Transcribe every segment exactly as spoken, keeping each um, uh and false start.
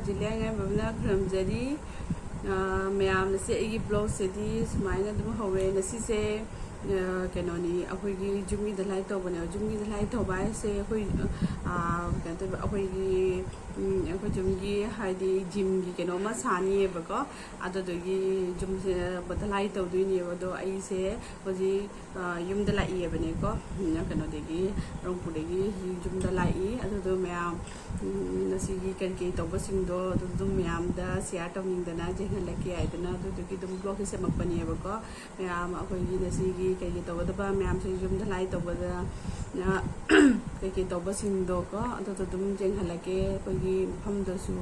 ꯖꯤꯂꯤꯌꯥ ꯉꯥꯏꯕꯝꯅ ꯈꯨꯔꯨꯝꯖꯔꯤ꯫ ꯑ, ꯃꯌꯥꯝꯅꯁꯦ ꯑꯩꯒꯤ ꯕ꯭ꯂꯣꯒꯁꯤꯗꯤ ꯁꯨꯃꯥꯏꯅ ꯑꯗꯨꯝ ꯍꯧꯔꯦ꯫ ꯉꯁꯤꯁꯦ, ꯑ, ꯀꯩꯅꯣꯅꯤ, ꯑꯩꯈꯣꯏꯒꯤ ꯖꯨꯝꯒꯤ ꯗꯂꯥꯏ ꯇꯧꯕꯅꯦꯕ꯫ ꯖꯨꯝꯒꯤ ꯗꯂꯥꯏ ꯇꯧꯕ ꯍꯥꯏꯁꯦ ꯑꯩꯈꯣꯏ, ꯑ, ꯀꯩꯅꯣ ꯇꯧꯕ, ꯑꯩꯈꯣꯏꯒꯤ, ꯎꯝ, ꯑꯩꯈꯣꯏ ꯖꯨꯝꯒꯤ ꯍꯥꯏꯗꯤ ꯖꯤꯝꯒꯤ ꯀꯩꯅꯣꯝꯃ ꯁꯥꯅꯤꯌꯦꯕꯀꯣ꯫ ꯑꯗꯨꯗꯨꯒꯤ ꯖꯨꯝꯁꯦ ꯗꯂꯥꯏ ꯇꯧꯗꯣꯏꯅꯦꯕ꯫ ꯑꯗꯣ ꯑꯩꯁꯦ ꯍꯧꯖꯤꯛ, ꯑ, ꯌꯨꯝꯗ ꯂꯥꯛꯏꯌꯦꯕꯅꯦꯀꯣ꯫ ꯎꯝ, ꯀꯩꯅꯣꯗꯒꯤ, ꯔꯣꯡꯄꯨꯔꯗꯒꯤ ꯌꯨꯝꯗ ꯂꯥꯛꯏ꯫ ꯑꯗꯨꯗꯣ ꯃꯌꯥꯝ, ꯎꯝ, ꯉꯁꯤꯒꯤ ꯀꯔꯤ ꯀꯔꯤ ꯇꯧꯕꯁꯤꯡꯗꯣ ꯑꯗꯨ ꯑꯗꯨꯝ ꯃꯌꯥꯝꯗ ꯁꯤꯌꯥꯔ ꯇꯧꯅꯤꯡꯗꯅ ꯌꯦꯡꯍꯜꯂꯛꯀꯦ ꯍꯥꯏꯗꯅ ꯑꯗꯨꯗꯨꯒꯤ ꯑꯗꯨꯝ ꯕ꯭ꯂꯣꯒꯁꯦ ꯁꯦꯝꯃꯛꯄꯅꯦꯕꯀꯣ꯫ ꯃꯌꯥꯝ ꯑꯩꯈꯣꯏꯒꯤ ꯉꯁꯤꯒꯤ ꯀꯩ ꯀꯩ ꯇꯧꯒꯗꯕ ꯃꯌꯥꯝꯁꯦ ꯌꯨꯝꯗ ꯂꯥꯏ ꯇꯧꯕꯗ, ꯑ, ꯀꯩ ꯀꯩ ꯇꯧꯕꯁꯤꯡꯗꯣꯀꯣ ꯑꯗꯨꯗꯣ ꯑꯗꯨꯝ ꯌꯦꯡꯍꯜꯂꯛꯀꯦ ꯑꯩꯈꯣꯏꯒꯤ ꯃꯐꯝꯗꯁꯨ꯫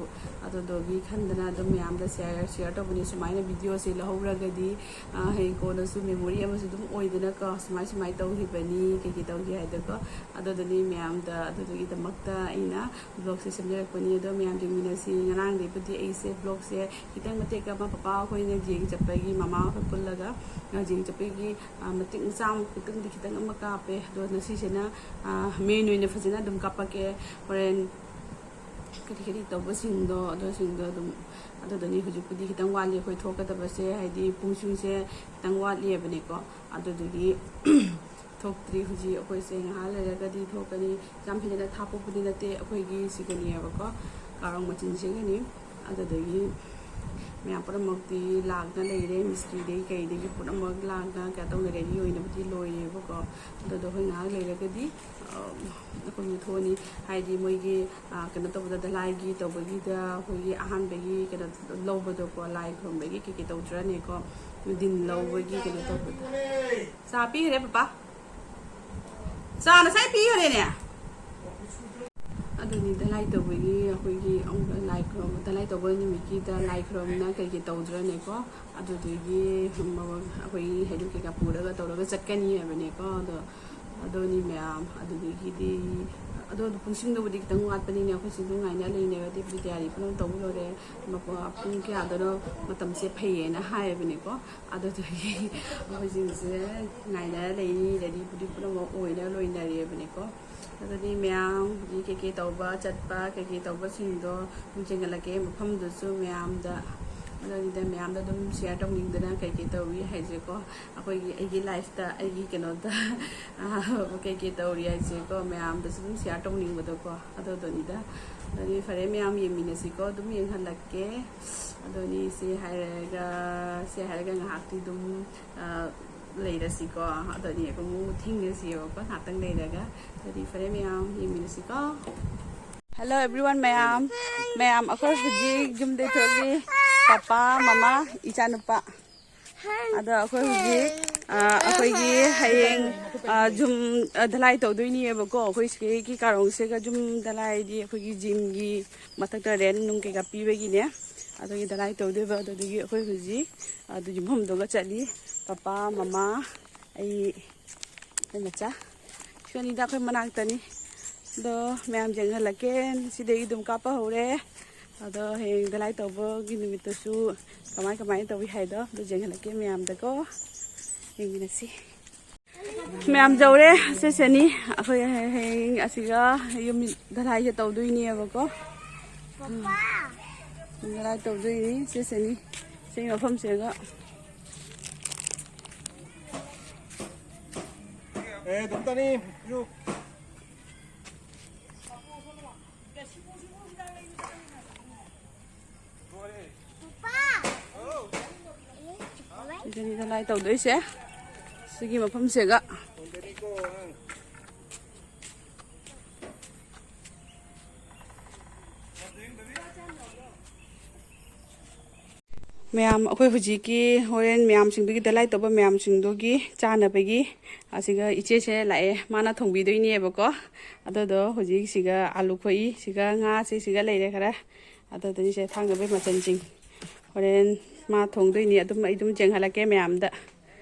ꯑꯗꯨꯗꯨꯒꯤ ꯈꯟꯗꯅ ꯑꯗꯨꯝ ꯃꯌꯥꯝꯗ ꯁꯤꯌꯥꯔ, ꯁꯤꯌꯥꯔ ꯇꯧꯕꯅꯤ꯫ ꯁꯨꯃꯥꯏꯅ ꯚꯤꯗꯤꯑꯣꯁꯦ ꯂꯧꯍꯧꯔꯒꯗꯤ, ꯑ, ꯍꯌꯦꯡ ꯀꯣꯟꯅꯁꯨ ꯃꯦꯃꯣꯔꯤ ꯑꯃꯁꯨ ꯑꯗꯨꯝ ꯑꯣꯏꯗꯅꯀꯣ꯫ ꯁꯨꯃꯥꯏ ꯁꯨꯃꯥꯏ ꯇꯧꯈꯤꯕꯅꯤ, ꯀꯩ ꯀꯩ ꯇꯧꯈꯤ ꯍꯥꯏꯗꯣꯀꯣ꯫ ꯑꯗꯨꯗꯨꯅꯤ ꯃꯌꯥꯝꯗ, ꯑꯗꯨꯗꯨꯒꯤꯗꯃꯛꯇ ꯑꯩꯅ ꯕ꯭ꯂꯣꯒꯁꯦ ꯁꯦꯝꯖꯔꯛꯄꯅꯤ꯫ ꯑꯗꯣ ꯃꯌꯥꯝ ꯌꯦꯡꯃꯤꯟꯅꯁꯤ꯫ ꯉꯔꯥꯡꯗꯒꯤꯕꯨꯗꯤ ꯑꯩꯁꯦ ꯕ꯭ꯂꯣꯒꯁꯦ ꯈꯤꯇꯪ ꯃꯇꯦꯛ ꯑꯃ ꯄꯄꯥ ꯑꯩꯈꯣꯏꯅ ꯖꯦꯡ ꯆꯠꯄꯒꯤ, ꯃꯃꯥ ꯑꯩꯈꯣꯏ ꯄꯨꯜꯂꯒ, ꯑ, ꯖꯦꯡ ꯆꯠꯄꯒꯤ, ꯑ, ꯃꯇꯦꯛ ꯃꯆꯥ ꯑꯃ ꯈꯤꯇꯪꯗꯤ ꯈꯤꯇꯪ ꯑꯃ ꯀꯥꯞꯄꯦ꯫ ꯑꯗꯣ ꯉꯁꯤꯁꯤꯅ, ꯑ, ꯃꯦꯟ ꯑꯣꯏꯅ ꯐꯖꯅ ꯑꯗꯨꯝ ꯀꯥꯞꯄꯛꯀꯦ꯫ ꯍꯣꯔꯦꯟ ꯀꯔꯤ ꯀꯔꯤ ꯇꯧꯕꯁꯤꯡꯗꯣ ꯑꯗꯨꯁꯤꯡꯗꯣ ꯑꯗꯨꯝ꯫ ꯑꯗꯨꯗꯅꯤ ꯍꯧꯖꯤꯛꯄꯨꯗꯤ ꯈꯤꯇꯪ ꯋꯥꯠꯂꯤ ꯑꯩꯈꯣꯏ ꯊꯣꯛꯀꯗꯕꯁꯦ, ꯍꯥꯏꯗꯤ ꯄꯨꯡꯁꯤꯡꯁꯦ ꯈꯤꯇꯪ ꯋꯥꯠꯂꯤꯕꯅꯦꯀꯣ꯫ ꯑꯗꯨꯗꯨꯒꯤ ꯊꯣꯛꯇ꯭ꯔꯤ꯫ ꯍꯧꯖꯤꯛ ꯑꯩꯈꯣꯏꯁꯦ ꯉꯥꯏꯍꯥꯛ ꯂꯩꯔꯒꯗꯤ ꯊꯣꯛꯀꯅꯤ꯫ ꯌꯥꯝ ꯍꯦꯟꯅ ꯊꯥꯞꯄꯕꯨꯗꯤ ꯅꯠꯇꯦ, ꯑꯩꯈꯣꯏꯒꯤ ꯁꯤꯒꯅꯤꯕꯀꯣ, ꯀꯥꯔꯣꯡ ꯃꯆꯤꯟ ꯁꯤꯒꯅꯤ꯫ ꯑꯗꯨꯗꯒꯤ ꯃꯌꯥꯝ ꯄꯨꯝꯅꯃꯛꯇꯤ ꯂꯥꯛꯅ ꯂꯩꯔꯦ, ꯃꯤꯁꯇ꯭ꯔꯤꯗꯒꯤ ꯀꯩꯗꯒꯤ ꯄꯨꯝꯅꯃꯛ ꯂꯥꯛꯅ ꯀꯩꯅꯣ ꯇꯧꯅ ꯔꯦꯗꯤ ꯑꯣꯏꯅꯕꯗꯤ ꯂꯣꯏꯔꯦꯕꯀꯣ꯫ ꯑꯗꯨꯗꯣ ꯑꯩꯈꯣꯏ ꯉꯥꯏꯍꯥꯛ ꯂꯩꯔꯒꯗꯤ, ꯑ, ꯑꯩꯈꯣꯏꯒꯤ ꯊꯣꯛꯑꯅꯤ꯫ ꯍꯥꯏꯗꯤ ꯃꯣꯏꯒꯤ, ꯑ, ꯀꯩꯅꯣ ꯇꯧꯕꯗ, ꯗꯂꯥꯏꯒꯤ ꯇꯧꯕꯒꯤꯗ ꯑꯩꯈꯣꯏꯒꯤ ꯑꯍꯥꯟꯕꯒꯤ ꯀꯩꯅꯣ ꯂꯧꯕꯗꯣꯀꯣ, ꯂꯥꯏ ꯈꯨꯔꯨꯝꯕꯒꯤ ꯀꯩꯀꯩ ꯇꯧꯗ꯭ꯔꯅꯦꯀꯣ, ꯗꯤꯟ ꯂꯧꯕꯒꯤ ꯀꯩꯅꯣ ꯇꯧꯕꯗ꯫ ꯆꯥ ꯄꯤꯈ꯭ꯔꯦ ꯄꯄꯥ, ꯆꯥ ꯉꯁꯥꯏ ꯄꯤꯈ꯭ꯔꯦꯅꯦ꯫ ꯑꯗꯨꯅꯤ ꯗꯂꯥꯏ ꯇꯧꯕꯒꯤ ꯑꯩꯈꯣꯏꯒꯤ ꯑꯃꯨꯛ ꯂꯥꯏ ꯈꯨꯔꯨꯝ-, ꯗꯂꯥꯏ ꯇꯧꯕ ꯅꯨꯃꯤꯠꯀꯤꯗ ꯂꯥꯏ ꯈꯨꯔꯨꯝꯅ ꯀꯩꯀꯩ ꯇꯧꯗ꯭ꯔꯅꯦꯀꯣ꯫ ꯑꯗꯨꯗꯨꯒꯤ ꯑꯩꯈꯣꯏꯒꯤ ꯍꯩꯔꯨꯛ ꯀꯩꯀꯥ ꯄꯨꯔꯒ ꯇꯧꯔꯒ ꯆꯠꯀꯅꯤ ꯍꯥꯏꯕꯅꯦꯀꯣ꯫ ꯑꯗꯣ ꯑꯗꯨꯅꯤ ꯃꯌꯥꯝ꯫ ꯑꯗꯨꯗꯒꯤꯗꯤ ꯑꯗꯣ ꯄꯨꯡꯁꯤꯡꯗꯨꯕꯨꯗꯤ ꯈꯤꯇꯪ ꯋꯥꯠꯄꯅꯤꯅꯦ, ꯑꯩꯈꯣꯏꯁꯨ ꯑꯗꯨꯝ ꯉꯥꯏꯅ ꯂꯩꯅꯦꯕ꯫ ꯑꯗꯨꯕꯨꯗꯤ ꯇꯌꯥꯔꯤ ꯄꯨꯝꯅꯃꯛ ꯇꯧꯕ ꯂꯣꯏꯔꯦ꯫ ꯃꯄ-, ꯄꯨꯡ ꯀꯌꯥꯗꯅꯣ ꯃꯇꯝꯁꯦ ꯐꯩꯌꯦꯅ ꯍꯥꯏꯌꯦꯕꯅꯦꯀꯣ꯫ ꯑꯗꯨꯗꯨꯒꯤ ꯑꯩꯈꯣꯏꯁꯤꯡꯁꯦ ꯉꯥꯏꯅ ꯂꯩꯅꯤ, ꯔꯦꯗꯤꯕꯨꯗꯤ ꯄꯨꯝꯅꯃꯛ ꯑꯣꯏꯅ ꯂꯣꯏꯅꯔꯦꯕꯅꯦꯀꯣ꯫ ꯑꯗꯨꯗꯤ ꯃꯌꯥꯝ ꯍꯧꯖꯤꯛ ꯀꯩꯀꯩ ꯇꯧꯕ ꯆꯠꯄ, ꯀꯩꯀꯩ ꯇꯧꯕꯁꯤꯡꯗꯣ ꯑꯗꯨꯝ ꯆꯦꯟꯍꯜꯂꯛꯀꯦ ꯃꯐꯝꯗꯨꯁꯨ ꯃꯌꯥꯝꯗ꯫ ꯑꯗꯨꯅꯤꯗ ꯃꯌꯥꯝꯗ ꯑꯗꯨꯝ ꯁꯤꯌꯥꯔ ꯇꯧꯅꯤꯡꯗꯅ ꯀꯩꯀꯩ ꯇꯧꯏ ꯍꯥꯏꯁꯦꯀꯣ꯫ ꯑꯩꯈꯣꯏꯒꯤ, ꯑꯩꯒꯤ ꯂꯥꯏꯐꯇ, ꯑꯩꯒꯤ ꯀꯩꯅꯣꯗ ꯀꯩꯀꯩ ꯇꯧꯔꯤ ꯍꯥꯏꯁꯦꯀꯣ, ꯃꯌꯥꯝꯗꯁꯨ ꯑꯗꯨꯝ ꯁꯤꯌꯥꯔ ꯇꯧꯅꯤꯡꯕꯗꯣꯀꯣ꯫ ꯑꯗꯨꯗꯨꯅꯤꯗ꯫ ꯑꯗꯨꯗꯤ ꯐꯔꯦ, ꯃꯌꯥꯝ ꯌꯦꯡꯃꯤꯟꯅꯁꯤꯀꯣ꯫ ꯑꯗꯨꯝ ꯌꯦꯡꯍꯜꯂꯛꯀꯦ꯫ ꯑꯗꯨꯅꯤ ꯁꯤ ꯍꯥꯏꯔꯒ, ꯁꯤ ꯍꯥꯏꯔꯒ ꯉꯥꯏꯍꯥꯛꯇꯤ ꯑꯗꯨꯝ, ꯑ, ꯂꯩꯔꯁꯤꯀꯣ꯫ ꯑꯗꯨꯗꯤ ꯑꯃꯨꯛ ꯊꯦꯡꯅꯁꯤꯑꯕꯀꯣ ꯉꯥꯏꯍꯥꯛꯇꯪ ꯂꯩꯔꯒ꯫ ꯑꯗꯨꯗꯤ ꯐꯔꯦ, ꯃꯌꯥꯝ ꯌꯦꯡꯃꯤꯟꯅꯁꯤꯀꯣ꯫ Hello everyone, ꯃꯌꯥꯝ꯫ ꯃꯌꯥꯝ, ꯑꯩꯈꯣꯏ ꯍꯧꯖꯤꯛ ꯌꯨꯝꯗꯩ ꯊꯣꯛꯂꯤ꯫ ꯄꯄꯥ, ꯃꯃꯥ, ꯏꯆꯥꯅꯨꯄꯥ꯫ ꯑꯗꯣ ꯑꯩꯈꯣꯏ ꯍꯧꯖꯤꯛ, ꯑ, ꯑꯩꯈꯣꯏꯒꯤ ꯍꯌꯦꯡ, ꯑ, ꯖꯨꯝ, ꯑ, ꯙꯂꯥꯏ ꯇꯧꯗꯣꯏꯅꯦꯕꯀꯣ꯫ ꯑꯩꯈꯣꯏ ꯁꯤꯒꯤ ꯀꯥꯔꯣꯡꯁꯤꯒ ꯖꯨꯝ ꯙꯂꯥꯏꯗꯤ ꯑꯩꯈꯣꯏꯒꯤ ꯖꯤꯝꯒꯤ ꯃꯊꯛꯇ ꯔꯦꯟ ꯅꯨꯡ ꯀꯩꯀꯥ ꯄꯤꯕꯒꯤꯅꯦ꯫ ꯑꯗꯨꯒꯤ ꯙꯂꯥꯏ ꯇꯧꯗꯣꯏꯕ꯫ ꯑꯗꯨꯗꯨꯒꯤ ꯑꯩꯈꯣꯏ ꯍꯧꯖꯤꯛ ꯑꯗꯨ ꯌꯨꯝꯐꯝꯗꯨꯒ ꯆꯠꯂꯤ꯫ ꯄꯄꯥ, ꯃꯃꯥ, ꯑꯩ, ꯑꯩꯈꯣꯏ ꯃꯆꯥ꯫ ꯁꯤꯅꯤꯗ ꯑꯩꯈꯣꯏ ꯃꯅꯥꯛꯇꯅꯤ꯫ ꯑꯗꯣ ꯃꯌꯥꯝ ꯌꯦꯡꯍꯜꯂꯛꯀꯦ꯫ ꯁꯤꯗꯒꯤ ꯑꯗꯨꯝ ꯀꯥꯞꯄ ꯍꯧꯔꯦ꯫ ꯑꯗꯣ ꯍꯌꯦꯡ ꯙꯂꯥꯏ ꯇꯧꯕꯒꯤ ꯅꯨꯃꯤꯠꯇꯨꯁꯨ ꯀꯃꯥꯏ ꯀꯃꯥꯏꯅ ꯇꯧꯏ ꯍꯥꯏꯗꯣ ꯑꯗꯨ ꯌꯦꯡꯍꯜꯂꯛꯀꯦ ꯃꯌꯥꯝꯗꯀꯣ꯫ ꯌꯦꯡꯃꯤꯟꯅꯁꯤ꯫ ꯃꯌꯥꯝ ꯌꯧꯔꯦ꯫ ꯁꯤꯁꯤꯅꯤ ꯑꯩꯈꯣꯏ ꯍꯌꯦꯡ ꯑꯁꯤꯒ ꯌꯨꯝ ꯙꯂꯥꯏꯁꯦ ꯇꯧꯗꯣꯏꯅꯦꯕꯀꯣ꯫ ꯙꯂꯥꯏ ꯇꯧꯗꯣꯏꯅꯤ꯫ ꯁꯤꯁꯤꯅꯤ꯫ ꯁꯤ ꯃꯐꯝꯁꯤꯒ꯫ ꯑꯦ, ꯗꯣꯛꯇꯔꯅꯤ, ꯄꯤꯌꯨ꯫ ꯁꯤꯗꯅꯤꯗ ꯂꯥꯏ ꯇꯧꯗꯣꯏꯁꯦ꯫ ꯁꯤꯒꯤ ꯃꯐꯝꯁꯤꯒ꯫ ꯃꯌꯥꯝ, ꯑꯩꯈꯣꯏ ꯍꯧꯖꯤꯛꯀꯤ ꯍꯣꯔꯦꯟ ꯃꯌꯥꯝꯁꯤꯡꯗꯨꯒꯤ ꯗꯂꯥꯏ ꯇꯧꯕ ꯃꯌꯥꯝꯁꯤꯡꯗꯨꯒꯤ ꯆꯥꯅꯕꯒꯤ ꯑꯁꯤꯒ ꯏꯆꯦꯁꯦ ꯂꯥꯛꯑꯦ꯫ ꯃꯥꯅ ꯊꯣꯡꯕꯤꯗꯣꯏꯅꯦꯕꯀꯣ꯫ ꯑꯗꯨꯗꯣ ꯍꯧꯖꯤꯛ ꯁꯤꯒ ꯑꯥꯂꯨ ꯈꯣꯛꯏ, ꯁꯤꯒ ꯉꯥꯁꯦ ꯁꯤꯒ ꯂꯩꯔꯦ ꯈꯔ꯫ ꯑꯗꯨꯗꯨꯅꯤ ꯁꯦ ꯊꯥꯡꯅꯕꯩ ꯃꯆꯜꯁꯤꯡ꯫ ꯍꯣꯔꯦꯟ ꯃꯥ ꯊꯣꯡꯗꯣꯏꯅꯤ꯫ ꯑꯗꯨꯝ ꯑꯩ ꯑꯗꯨꯝ ꯆꯦꯡꯍꯜꯂꯛꯀꯦ ꯃꯌꯥꯝꯗ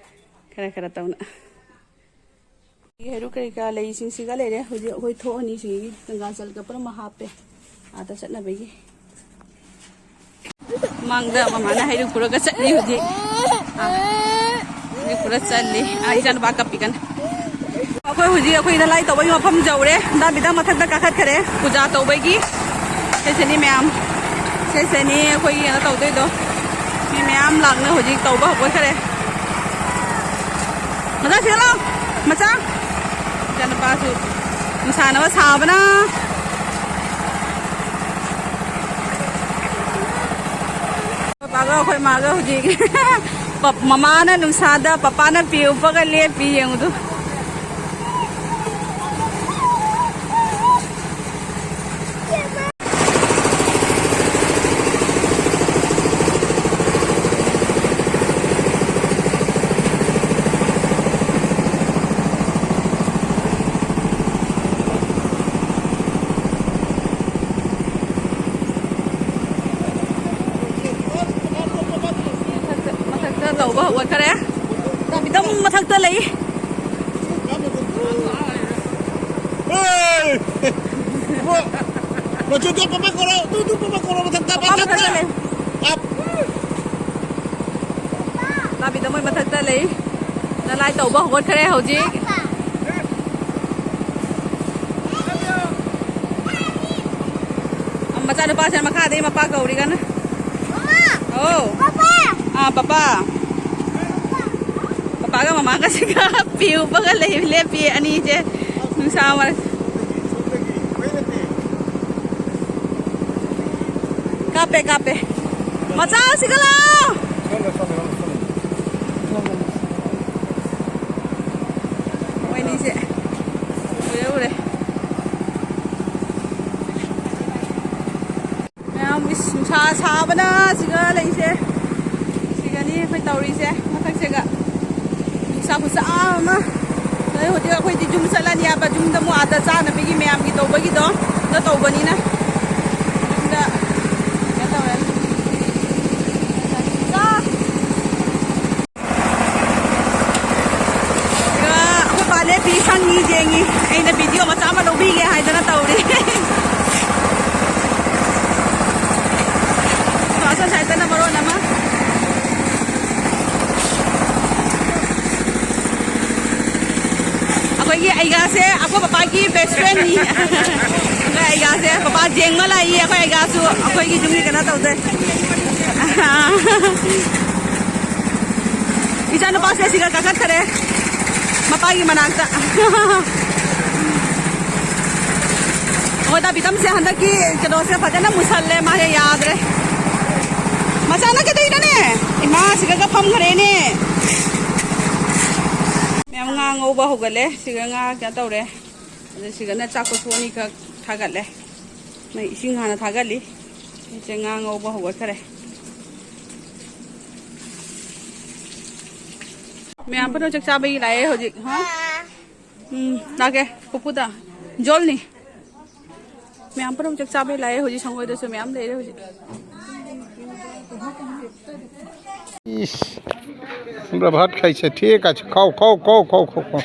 ꯈꯔ ꯈꯔ ꯇꯧꯅ꯫ ꯍꯩꯔꯨꯛ ꯀꯔꯤ ꯀꯔꯥ ꯂꯩꯁꯤꯡꯁꯤꯒ ꯂꯩꯔꯦ꯫ ꯍꯧꯖꯤꯛ ꯑꯩꯈꯣꯏ ꯊꯣꯛꯑꯅꯤ꯫ ꯁꯤꯒꯤ ꯒꯪꯒꯥ ꯖꯜꯒ ꯄꯨꯔꯥ ꯑꯃ ꯍꯥꯞꯄꯦ ꯑꯥꯗ ꯆꯠꯅꯕꯒꯤ꯫ ꯃꯥꯡꯗ ꯃꯃꯥꯅ ꯍꯩꯔꯨꯛ ꯄꯨꯔꯒ ꯆꯠꯂꯤ ꯍꯧꯖꯤꯛ꯫ ꯑꯥ, ꯍꯩꯔꯨꯛ ꯄꯨꯔ ꯆꯠꯂꯤ꯫ ꯑꯥ, ꯏꯆꯥꯅꯨꯄꯥ ꯀꯞꯄꯤ ꯀꯟꯅ꯫ ꯑꯩꯈꯣꯏ ꯍꯧꯖꯤꯛ ꯑꯩꯈꯣꯏ ꯅꯂꯥꯏ ꯇꯧꯕꯒꯤ ꯃꯐꯝ ꯌꯧꯔꯦ꯫ ꯗꯥ ꯕꯤꯗꯥ ꯃꯊꯛꯇ ꯀꯥꯈꯠꯈꯔꯦ ꯄꯨꯖꯥ ꯇꯧꯕꯒꯤ꯫ ꯁꯤꯁꯤꯅꯤ ꯃꯌꯥꯝ, ꯁꯤꯁꯤꯅꯤ ꯑꯩꯈꯣꯏ ꯀꯩꯅꯣ ꯇꯧꯗꯣꯏꯗꯣ꯫ ꯃꯤ ꯃꯌꯥꯝ ꯂꯥꯛꯅ ꯍꯧꯖꯤꯛ ꯇꯧꯕ ꯍꯧꯒꯠꯈꯔꯦ꯫ ꯃꯆꯥ ꯁꯤꯗ ꯂꯥꯛꯑꯣ, ꯃꯆꯥ꯫ ꯏꯆꯥꯅꯨꯄꯥꯁꯨ ꯅꯨꯡꯁꯥꯅꯕ ꯁꯥꯕꯅ꯫ ꯑꯩꯈꯣꯏ ꯄꯥꯒ ꯑꯩꯈꯣꯏ ꯃꯥꯒ ꯍꯧꯖꯤꯛ ꯄꯞ-, ꯃꯃꯥꯅ ꯅꯨꯡꯁꯥꯗ, ꯄꯄꯥꯅ ꯐꯤ ꯎꯞꯄꯒ ꯂꯦꯞꯄꯤ, ꯌꯦꯡꯉꯨꯗꯨ꯫ ꯃꯊꯛꯇ, ꯃꯊꯛꯇ ꯇꯧꯕ ꯍꯧꯒꯠꯈꯔꯦ꯫ ꯇꯥꯕꯤꯗ ꯑꯃꯨꯛ ꯃꯊꯛꯇ ꯂꯩ꯫ ꯍꯦ! ꯃꯆꯨꯗꯣ ꯄꯄꯥ ꯀꯧꯔꯣ, ꯇꯨ, ꯇꯨ, ꯄꯄꯥ ꯀꯧꯔꯣ, ꯃꯊꯛꯇ, ꯄꯄꯥ ꯃꯊꯛꯇ ꯃꯊꯛꯇ꯫ ꯂꯩ꯫ ꯑꯞ꯫ ꯇꯥꯕꯤꯗ ꯃꯣꯏ ꯃꯊꯛꯇ ꯂꯩ꯫ ꯅꯂꯥꯏ ꯇꯧꯕ ꯍꯧꯒꯠꯈ꯭ꯔꯦ ꯍꯧꯖꯤꯛ꯫ ꯃꯆꯥꯅꯨꯄꯥꯁꯤꯅ ꯃꯈꯥꯗꯩ ꯃꯄꯥ ꯀꯧꯔꯤ ꯀꯟꯅ꯫ ꯃꯃꯥ! ꯑꯧ꯫ ꯄꯄꯥ! ꯑꯥ, ꯄꯄꯥ꯫ ꯄꯄꯥꯒ ꯃꯃꯥꯒꯁꯤꯒ ꯐꯤ ꯎꯞꯄꯒ ꯂꯩ, ꯂꯦꯞꯄꯤ ꯑꯅꯤꯁꯦ ꯅꯨꯡꯁꯥ ꯃꯔꯛ꯫ ꯀꯥꯞꯄꯦ, ꯀꯥꯞꯄꯦ꯫ ꯃꯆꯥ ꯁꯤꯒ ꯂꯥꯛꯑꯣ꯫ ꯃꯣꯏꯅꯤꯁꯦ ꯎꯔꯦ, ꯎꯔꯦ꯫ ꯃꯌꯥꯝ, ꯏꯁ, ꯅꯨꯡꯁꯥ ꯁꯥꯕꯅ ꯁꯤꯒ ꯂꯩꯁꯦ꯫ ꯁꯤꯒꯅꯤ ꯑꯩꯈꯣꯏ ꯇꯧꯔꯤꯁꯦ ꯃꯊꯛꯁꯤꯒ꯫ ꯅꯨꯡꯁꯥ ꯈꯨꯠꯁꯥ ꯑꯃ꯫ ꯑꯗꯩ ꯍꯧꯖꯤꯛ ꯑꯩꯈꯣꯏꯗꯤ ꯌꯨꯝ ꯆꯠꯂꯅꯤ ꯍꯥꯏꯕ, ꯌꯨꯝꯗ ꯑꯃꯨꯛ ꯑꯥꯗ ꯆꯥꯅꯕꯒꯤ ꯃꯌꯥꯝꯒꯤ ꯇꯧꯕꯒꯤꯗꯣ, ꯑꯗ ꯇꯧꯕꯅꯤꯅ꯫ ꯌꯨꯝꯗ ꯀꯩꯅꯣ ꯇꯧꯔꯅꯤ꯫ ꯆꯥ-, ꯑꯩꯈꯣꯏ ꯄꯥꯅꯦ ꯐꯤ ꯁꯪꯉꯤ ꯌꯦꯡꯉꯤ꯫ ꯑꯩꯅ ꯚꯤꯗꯤꯑꯣ ꯃꯆꯥ ꯑꯃ ꯂꯧꯕꯤꯒꯦ ꯍꯥꯏꯗꯅ ꯇꯧꯔꯤ꯫ ꯁꯣꯝ ꯁꯥꯏꯗꯅ ꯃꯔꯣꯟ ꯑꯃ꯫ ꯑꯩꯈꯣꯏꯒꯤ ꯑꯩꯒꯥꯁꯦ ꯑꯩꯈꯣꯏ ꯄꯄꯥꯒꯤ best friendꯅꯤ꯫ ꯑꯩꯒꯥꯁꯦ ꯄꯄꯥ ꯖꯦꯡꯃ ꯂꯥꯛꯏ, ꯑꯩꯈꯣꯏ ꯑꯩꯒꯥꯁꯨ ꯑꯩꯈꯣꯏꯒꯤ ꯌꯨꯝꯒꯤ ꯀꯩꯅꯣ ꯇꯧꯗꯣꯏ꯫ ꯏꯆꯥꯅꯨꯄꯥꯁꯦ ꯁꯤꯒ ꯀꯥꯈꯠꯈꯔꯦ ꯃꯄꯥꯒꯤ ꯃꯅꯥꯛꯇ꯫ ꯑꯩꯈꯣꯏ ꯗꯥ ꯕꯤꯀꯝꯁꯦ ꯍꯟꯗꯛꯀꯤ ꯀꯩꯅꯣꯁꯦ ꯐꯖꯅ ꯃꯨꯁꯜꯂꯦ, ꯃꯥꯁꯦ ꯌꯥꯗ꯭ꯔꯦ꯫ ꯃꯆꯥꯅ ꯀꯩꯗꯧꯔꯤꯅꯣꯅꯦ? ꯏꯃꯥ, ꯁꯤꯒꯒ ꯐꯝꯈ꯭ꯔꯦꯅꯦ꯫ ꯃꯌꯥꯝ ꯉꯥ ꯉꯧꯕ ꯍꯧꯒꯠꯂꯦ꯫ ꯁꯤꯒ ꯉꯥ ꯀꯩꯅꯣ ꯇꯧꯔꯦ꯫ ꯑꯗ ꯁꯤꯒꯅ ꯆꯥꯛ ꯀꯣꯊꯣꯛ ꯑꯅꯤꯈꯛ ꯊꯥꯒꯠꯂꯦ꯫ ꯃꯩ ꯏꯁꯤꯡ ꯍꯥꯟꯅ ꯊꯥꯒꯠꯂꯤ꯫ ꯏꯆꯦ ꯉꯥ ꯉꯧꯕ ꯍꯧꯒꯠꯈꯔꯦ꯫ ꯃꯌꯥꯝ ꯄꯨꯟꯅ ꯆꯥꯛ ꯆꯥꯕꯒꯤ ꯂꯥꯛꯑꯦ ꯍꯧꯖꯤꯛ꯫ ꯍꯥ? ꯎꯝ, ꯂꯥꯛꯀꯦ꯫ ꯄꯨꯄꯨꯗ ꯖꯣꯜꯅꯤ꯫ ꯃꯌꯥꯝ ꯄꯨꯟꯅ ꯆꯥꯛ ꯆꯥꯕꯒꯤ ꯂꯥꯛꯑꯦ ꯍꯧꯖꯤꯛ꯫ ꯁꯪꯒꯣꯏꯗꯁꯨ ꯃꯌꯥꯝ ꯂꯩꯔꯦ ꯍꯧꯖꯤꯛ꯫ ইস, আমরা ভাত খাইছে, ঠিক আছে, খাও, খাও, খাও, খাও, খাও, খাও।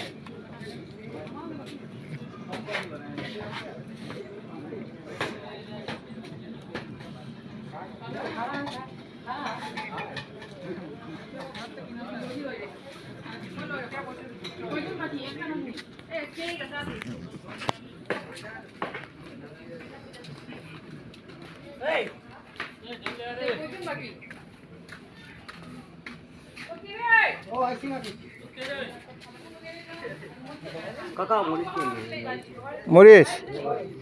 ꯃꯣꯔꯤꯁ,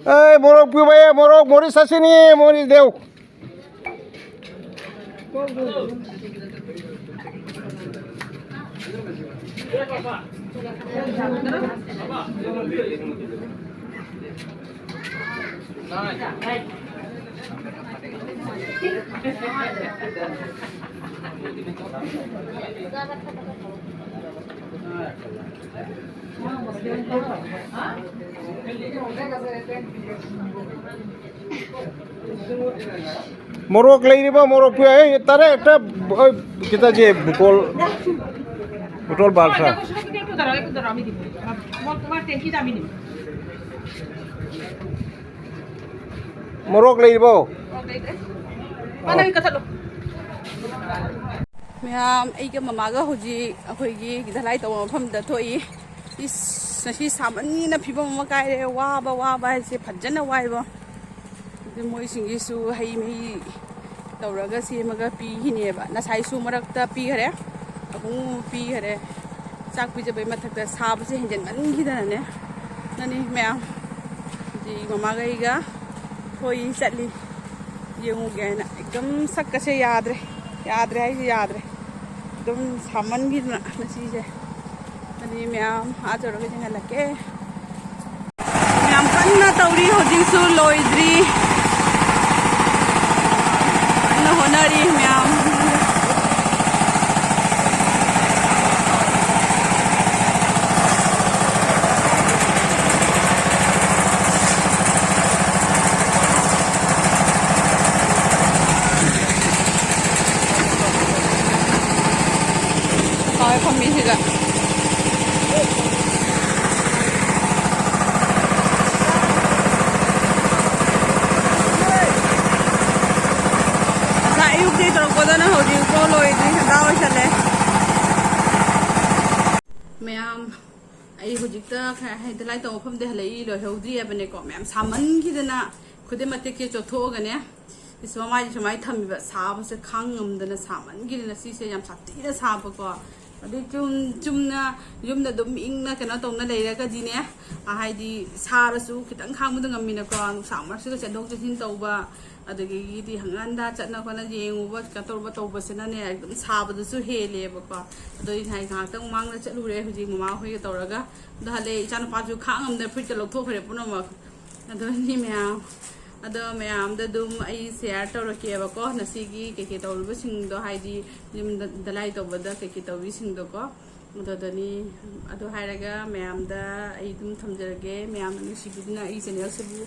ꯑꯦ, ꯃꯣꯔꯣꯛ ꯄꯤꯌꯨ, ꯚꯥꯏ, ꯃꯣꯔꯣꯛ, ꯃꯣꯔꯤꯁ ꯆꯥꯁꯤꯅꯤ, ꯃꯣꯔꯤꯁ ꯗꯦꯎ꯫ মোরগ লেই রে বা, মোরগ পুয়া, এই তারে একটা, ওই, কিতা যে বোতল, বোতল বালসা। একটু দাঁড়াও, একটু দাঁড়াও, আমি দিব। তোমার, তোমার ট্যাঙ্কিটা আমি নিব। ꯃꯣꯔꯣꯛ ꯂꯩꯔꯤꯕꯣ? ꯃꯌꯥꯝ, ꯑꯩꯒ ꯃꯃꯥꯒ ꯍꯧꯖꯤꯛ ꯑꯩꯈꯣꯏꯒꯤ ꯙꯂꯥꯏ ꯇꯧꯕ ꯃꯐꯝꯗ ꯊꯣꯛꯏ꯫ ꯏꯁ, ꯉꯁꯤ ꯁꯥꯃꯟꯅ ꯐꯤꯕꯝ ꯑꯃ ꯀꯥꯏꯔꯦ꯫ ꯋꯥꯕ, ꯋꯥꯕ ꯍꯥꯏꯁꯦ ꯐꯖꯅ ꯋꯥꯏꯕꯣ꯫ ꯑꯗꯨ ꯃꯣꯏꯁꯤꯡꯒꯤꯁꯨ ꯍꯩ ꯃꯍꯤ ꯇꯧꯔꯒ ꯁꯦꯝꯃꯒ ꯄꯤꯈꯤꯅꯦꯕ꯫ ꯉꯁꯥꯏꯁꯨ ꯃꯔꯛꯇ ꯄꯤꯈꯔꯦ, ꯑꯃꯨꯛ ꯄꯤꯈꯔꯦ꯫ ꯆꯥꯛ ꯄꯤꯖꯕꯩ ꯃꯊꯛꯇ ꯁꯥꯕꯁꯦ ꯍꯦꯟꯖꯟꯃꯟꯈꯤꯗꯅꯅꯦ꯫ ꯅꯅꯤ ꯃꯌꯥꯝ, ꯍꯧꯖꯤꯛ ꯃꯃꯥꯒ ꯑꯩꯒ ꯊꯣꯏ ꯆꯠꯂꯤ꯫ ꯌꯦꯡꯉꯨꯒꯦ ꯍꯥꯏꯅ꯫ ꯑꯦꯛꯗꯝ ꯁꯛꯀꯁꯦ ꯌꯥꯗ꯭ꯔꯦ, ꯌꯥꯗ꯭ꯔꯦ ꯍꯥꯏꯁꯦ ꯌꯥꯗ꯭ꯔꯦ꯫ ꯑꯗꯨꯝ ꯁꯥꯃꯟꯈꯤꯗꯅ ꯉꯁꯤꯁꯦ꯫ ꯑꯗꯨꯗꯤ ꯃꯌꯥꯝ ꯑꯥ ꯇꯧꯔꯒ ꯌꯦꯡꯍꯜꯂꯛꯀꯦ꯫ ꯌꯥꯝ ꯀꯟꯅ ꯇꯧꯔꯤ, ꯍꯧꯖꯤꯛꯁꯨ ꯂꯣꯏꯗ꯭ꯔꯤ꯫ ꯀꯟꯅ ꯍꯣꯠꯅꯔꯤ ꯃꯌꯥꯝ꯫ ꯍꯣꯏ, ꯐꯝꯃꯤꯁꯤꯒ꯫ ꯉꯁꯥꯏ ꯑꯌꯨꯛꯇꯒꯤ ꯇꯧꯔꯛꯄꯗꯨꯅ ꯍꯧꯖꯤꯛꯐꯥꯎ ꯂꯣꯏꯗ꯭ꯔꯤ, ꯉꯟꯇꯥ ꯑꯣꯏꯁꯜꯂꯦ꯫ ꯃꯌꯥꯝ, ꯑꯩ ꯍꯧꯖꯤꯛꯇ ꯈꯔ ꯍꯦꯛꯇ ꯂꯥꯏ ꯇꯧꯕ ꯃꯐꯝꯗ ꯍꯜꯂꯛꯏ, ꯂꯣꯏꯍꯧꯗ꯭ꯔꯤ ꯍꯥꯏꯕꯅꯦꯀꯣ꯫ ꯃꯌꯥꯝ ꯁꯥꯃꯟꯈꯤꯗꯅ ꯈꯨꯗꯩ ꯃꯇꯦꯛꯁꯦ ꯆꯣꯠꯊꯣꯛꯑꯒꯅꯦ, ꯏꯁ, ꯃꯃꯥꯏꯁꯦ ꯁꯨꯃꯥꯏꯅ ꯊꯝꯃꯤꯕ꯫ ꯁꯥꯕꯁꯦ ꯈꯥꯡ ꯉꯝꯗꯅ ꯁꯥꯃꯟꯈꯤꯗꯅ ꯁꯤꯁꯦ ꯌꯥꯝ ꯁꯥꯊꯤꯅ ꯁꯥꯕꯀꯣ꯫ ꯑꯗꯩ ꯆꯨꯝ-, ꯆꯨꯝꯅ ꯌꯨꯝꯗ ꯑꯗꯨꯝ ꯏꯪꯅ ꯀꯩꯅꯣ ꯇꯧꯅ ꯂꯩꯔꯒꯗꯤꯅꯦ, ꯑ, ꯍꯥꯏꯗꯤ ꯁꯥꯔꯁꯨ ꯈꯤꯇꯪ ꯈꯥꯡꯕꯗ ꯉꯝꯃꯤꯅꯀꯣ꯫ ꯅꯨꯡꯁꯥ ꯃꯔꯛꯁꯤꯗ ꯆꯦꯟꯊꯣꯛ ꯆꯦꯟꯁꯤꯟ ꯇꯧꯕ, ꯑꯗꯒꯤꯗꯤ ꯍꯪꯒꯠ ꯍꯟꯗ ꯆꯠꯅ ꯈꯣꯠꯅ ꯌꯦꯡꯉꯨꯕ ꯀꯩꯅꯣ ꯇꯧꯕ ꯇꯧꯕꯁꯤꯅꯅꯦ ꯑꯗꯨꯝ ꯁꯥꯕꯗꯨꯁꯨ ꯍꯦꯜꯂꯦꯕꯀꯣ꯫ ꯑꯗꯣ ꯑꯩ ꯉꯥꯏ-, ꯉꯥꯏꯍꯥꯛꯇꯪ ꯃꯃꯥꯡꯗ ꯆꯠꯂꯨꯔꯦ ꯍꯧꯖꯤꯛ ꯃꯃꯥ ꯍꯣꯏꯒ ꯇꯧꯔꯒ꯫ ꯑꯗꯣ ꯍꯜꯂꯛꯑꯦ, ꯏꯆꯥꯅꯨꯄꯥꯁꯨ ꯈꯥꯡ ꯉꯝꯗꯅ ꯐꯨꯔꯤꯠꯀ ꯂꯧꯊꯣꯛꯈ꯭ꯔꯦ ꯄꯨꯝꯅꯃꯛ꯫ ꯑꯗꯨꯅꯤ ꯃꯌꯥꯝ꯫ ꯑꯗꯣ ꯃꯌꯥꯝꯗ ꯑꯗꯨꯝ ꯑꯩ ꯁꯤꯌꯥꯔ ꯇꯧꯔꯛꯀꯦꯕꯀꯣ, ꯉꯁꯤꯒꯤ ꯀꯩꯀꯩ ꯇꯧꯔꯤꯕꯁꯤꯡꯗꯣ, ꯍꯥꯏꯗꯤ ꯌꯨꯝꯗ ꯗꯂꯥꯏ ꯇꯧꯕꯗ ꯀꯩꯀꯩ ꯇꯧꯔꯤꯁꯤꯡꯗꯣꯀꯣ꯫ ꯑꯗꯨꯗꯅꯤ꯫ ꯑꯗꯨ ꯍꯥꯏꯔꯒ ꯃꯌꯥꯝꯗ ꯑꯩ ꯑꯗꯨꯝ ꯊꯝꯖꯔꯒꯦ꯫ ꯃꯌꯥꯝꯅ ꯅꯨꯡꯁꯤꯕꯤꯗꯨꯅ ꯑꯩ ꯆꯦꯅꯦꯜꯁꯤꯕꯨ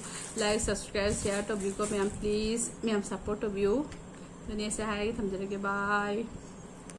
ꯂꯥꯏꯛ, ꯁꯕꯁꯀ꯭ꯔꯥꯏꯕ, ꯁꯤꯌꯥꯔ ꯇꯧꯕꯤꯌꯨꯀꯣ ꯃꯌꯥꯝ, ꯄ꯭ꯂꯤꯖ꯫ ꯃꯌꯥꯝ ꯁꯞꯄꯣꯔꯠ ꯇꯧꯕꯤꯌꯨ꯫ ꯑꯗꯨꯅꯦ ꯁꯦ ꯍꯥꯏꯔꯒ ꯊꯝꯖꯔꯒꯦ꯫ ꯕꯥꯏ꯫